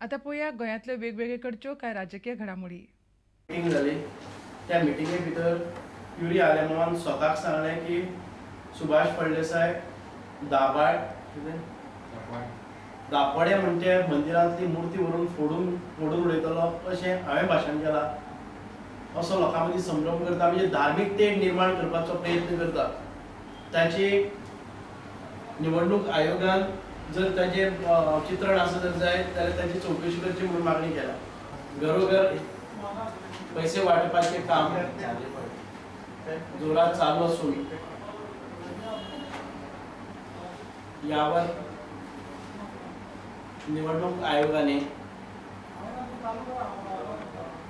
आतां पळोवया गोंयांतल्यो वेगवेगळे कडच्यो कांय राजकीय घडामोडी. मिटींग जाली, त्या मिटिंगे भितर युरी आलेमावान स्वताक सांगलें की सुभाष फळदेसाय दाबाळ दापोडे म्हणजे मंदिरांतली मूर्ती व्हरून फोडून फोडून उडयतलो अशें हांवें भाशण केलां असो लोकां मदीं संभ्रम करता, म्हणजे धार्मीक तेढ निर्माण करपाचो प्रयत्न करता. ताची निवडणूक आयोगान जर ताचें चित्रण आसा जर जाय जाल्यार ताची चवकशी करची म्हणून मागणी केल्या. घरोघर पैसे वाटपाचें काम जोरात चालू असून यावर निवडणूक आयोगाने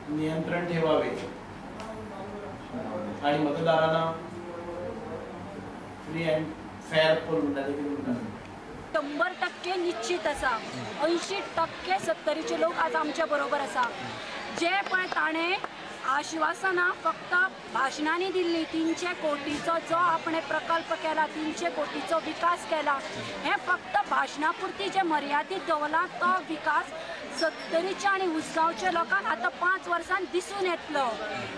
नियंत्रण ठेवावे आणि मतदारांना फ्री अँड फेअर पोल म्हणटा ते कितें म्हणटा 100% निश्चित आसा. 80% सत्तरीचे लोक आज आमच्या बरोबर आसा. जे पळय ताणें आश्वासनां फक्त भाशणांनी दिल्ली, 300 कोटीचो जो आपणे प्रकल्प केला, 300 कोटीचो विकास केला, हें फक्त भाशणां पुरती जे मर्यादीत दवरला तो विकास सत्तरीच्या आनी उसगांवच्या लोकांक आतां 5 वर्सां दिसून येतलो.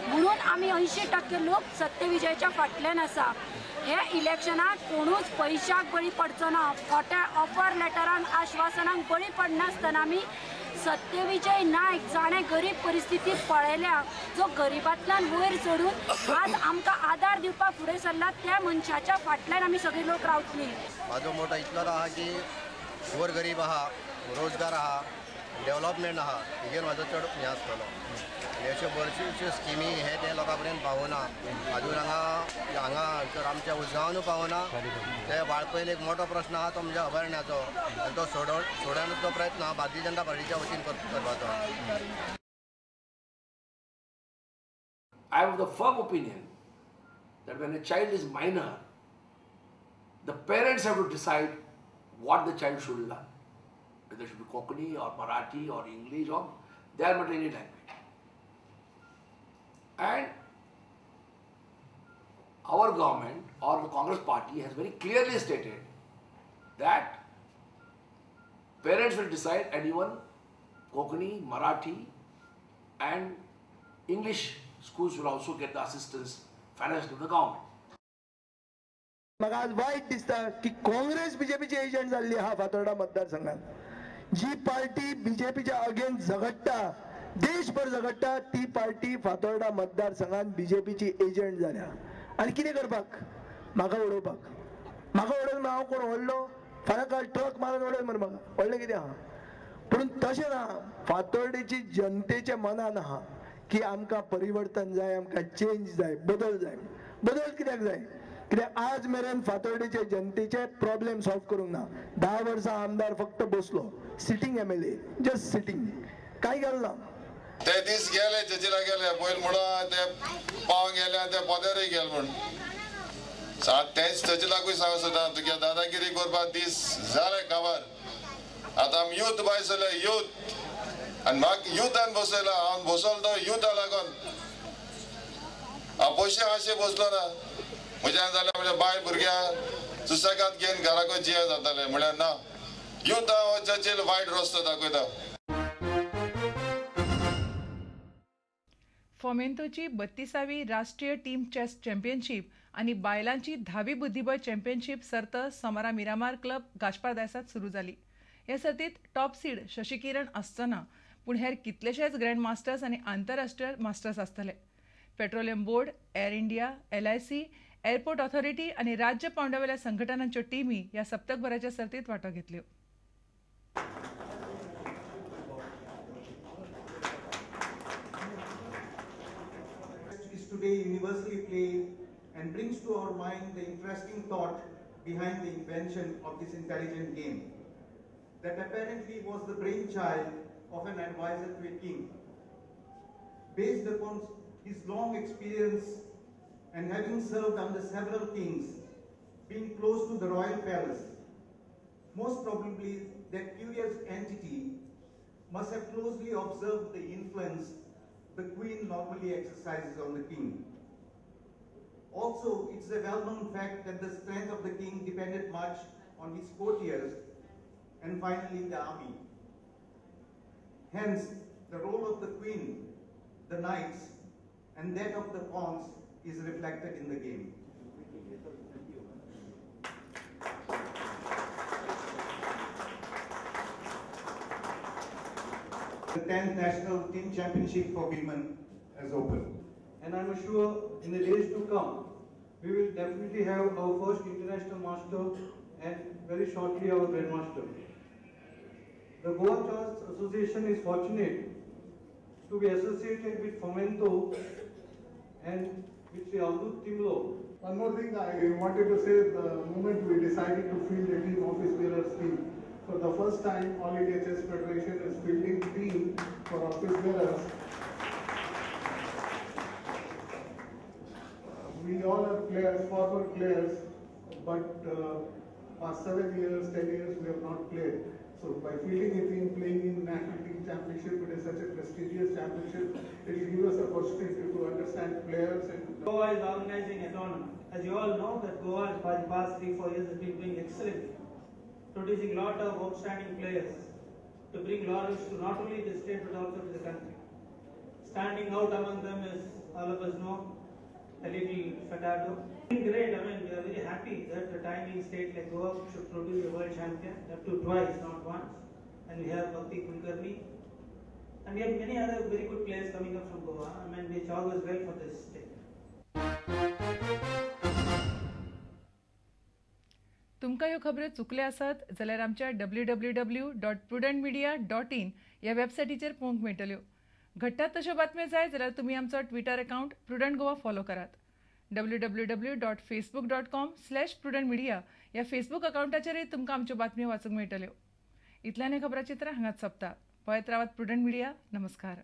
म्हणून आमी 80% लोक सत्यविजयाच्या फाटल्यान आसा. हे इलेक्शनाक कोणूच पयशाक बळी पडचो ना, खोट्या ऑफर लेटरांक आश्वासनांक बळी पडनासतना आमी सत्यविजय नायक जाणें गरीब परिस्थिती पळयल्या, जो गरिबांतल्यान वयर चडून आज आमकां आदार दिवपाक फुडें सरला, त्या मनशाच्या फाटल्यान आमी सगळे लोक रावतली. म्हाजो मोटो इतलोच आहा की गोरगरीब आहा, रोजगार आहा, डेवलपमेंट आहा, हेजेर म्हाजो चड हें आसतलो. आनी अश्यो बऱ्योचश्यो स्किमी हे ते लोकां पर्यंत पावना, आजून हांगा हांगा आमच्या उसगांवानूय पावना. ते वाळपयन एक मोठो प्रश्न आहा तो म्हणजे अभयारण्याचो, आनी तो सोडवण्याचो प्रयत्न भारतीय जनता पार्टीच्या वतीन करपाचो. I have the firm opinion that when a child is minor, the parents have to decide what the child should learn, whether it should be Konkani or Marathi or English or their maternal language. And our government or the Congress party has very clearly stated that parents will decide, and even Konkani, Marathi and English schools will also get the assistance financially from the government. म्हाका आज वायट दिसता की Congress बीजेपीची agent जाल्ली आहा फातोर्डा मतदारसंघात. जी party बीजेपीच्या against झगडटा, देशभर झगडटा, ती पार्टी फातोर्डा मतदारसंघात बीजेपीची एजंट जाल्या. आनी कितें करपाक? म्हाका उडोवपाक. म्हाका उडोवन हांव कोण व्हडलो? फाल्यां काल ट्रक मारून उडय मरे म्हाका, व्हडलें कितें आहा? पूण तशें ना, फातोर्डेची जनतेच्या मनान आहा की आमकां परिवर्तन जाय, आमकां चेंज जाय, बदल जाय. बदल कित्याक जाय? कित्याक आज मेरेन फातोर्डेचे जनतेचे प्रॉब्लेम सॉल्व करूंक ना. 10 वर्सां आमदार फक्त बसलो, sitting MLA, just sitting, कांय केलें ना. ते दीस गेले, चर्चिला गेले, पयर म्हणून ते पावंक गेले आनी ते पोद्यारूय गेले म्हूण तेंच चर्चिलाकूय सांगूंक सोदता, तुगे दादागिरी करपाक दीस जाले काबार. आतां आमी यूथ भायर सरले, यूथ, आनी म्हाका युथान बसयला, हांव बसलो तो युथा लागून. हांव पयशे आशे बसलो ना, म्हज्यान जाल्यार म्हळ्यार बायल भुरग्यां सुसेगाद घेवन घराकूय जिये जाताले. म्हळ्यार ना, युथ हो चर्चिल वायट रस्तो दाखयता. फोमेंतोची 32वी राष्ट्रीय टीम चेस चॅम्पियनशीप आनी बायलांची 10वी बुद्धिबळ चॅम्पियनशीप सर्त सोमारा मिरामार क्लब गाजपार दायसांत सुरू जाली. हे सर्तीत टॉप सीड शशिकिरण आसचो ना, पूण हेर कितलेशेच ग्रँड मास्टर्स आनी आंतरराष्ट्रीय मास्टर्स आसतले. Petroleum board, Air India, LIC, airport authority आनी राज्य पांवड्यावेल्या संघटनांच्यो टिमी ह्या सप्तकभराच्या सर्तीत वांटो घेतल्यो. Today universally played and brings to our mind the interesting thought behind the invention of this intelligent game that apparently was the brainchild of an advisor to a king. Based upon his long experience and having served under several kings, being close to the royal palace, most probably that curious entity must have closely observed the influence the queen normally exercises on the king. Also, it's a well-known fact that the strength of the king depended much on his courtiers and finally the army. Hence, the role of the queen, the knights, and that of the pawns is reflected in the game. The 10th National Team Championship for Women has opened. And I am sure in the days to come, we will definitely have our first international master and very shortly our grandmaster. The Goa Chess Association is fortunate to be associated with Fomento and with Sri Avdut Timlo. One more thing I wanted to say, the moment we decided to field a team, office bearers team, for the first time All India Chess Federation is fielding team for office bearers. We all are players, former players, but past 7 years, 10 years we have not played. So by fielding a team, playing in National Team Championship, it is such a prestigious championship. It will give us opportunity to understand players. And Goa is organizing a tournament. As you all know, that Goa by the past 3-4 years has been doing excellently, producing a lot of outstanding players to bring laurels to not only the state but also to the country. Standing out among them is, all of us know, a little Furtado. Great, I mean, we are very happy that a tiny state like Goa should produce a world champion, up to twice, not once. And we have Bhakti Kulkarni. And we have many other very good players coming up from Goa, I mean, which augurs well for this state. तुमकां ह्यो खबऱ्यो चुकल्यो आसत जाल्यार आमच्या www.prudentmedia.in ह्या वेबसायटीचेर पळोवंक मेळटल्यो. घडटात तश्यो बातम्यो जाय जाल्यार तुमी आमचो Twitter account Prudent Goa follow करात. www.facebook.com/prudentmedia ह्या फेसबूक अकावंटाचेरय तुमकां आमच्यो बातम्यो वाचूंक मेळटल्यो. इतल्यान हें खबराचित्र हांगाच सोंपता. पळयत रावात प्रुडंट मिडिया. नमस्कार.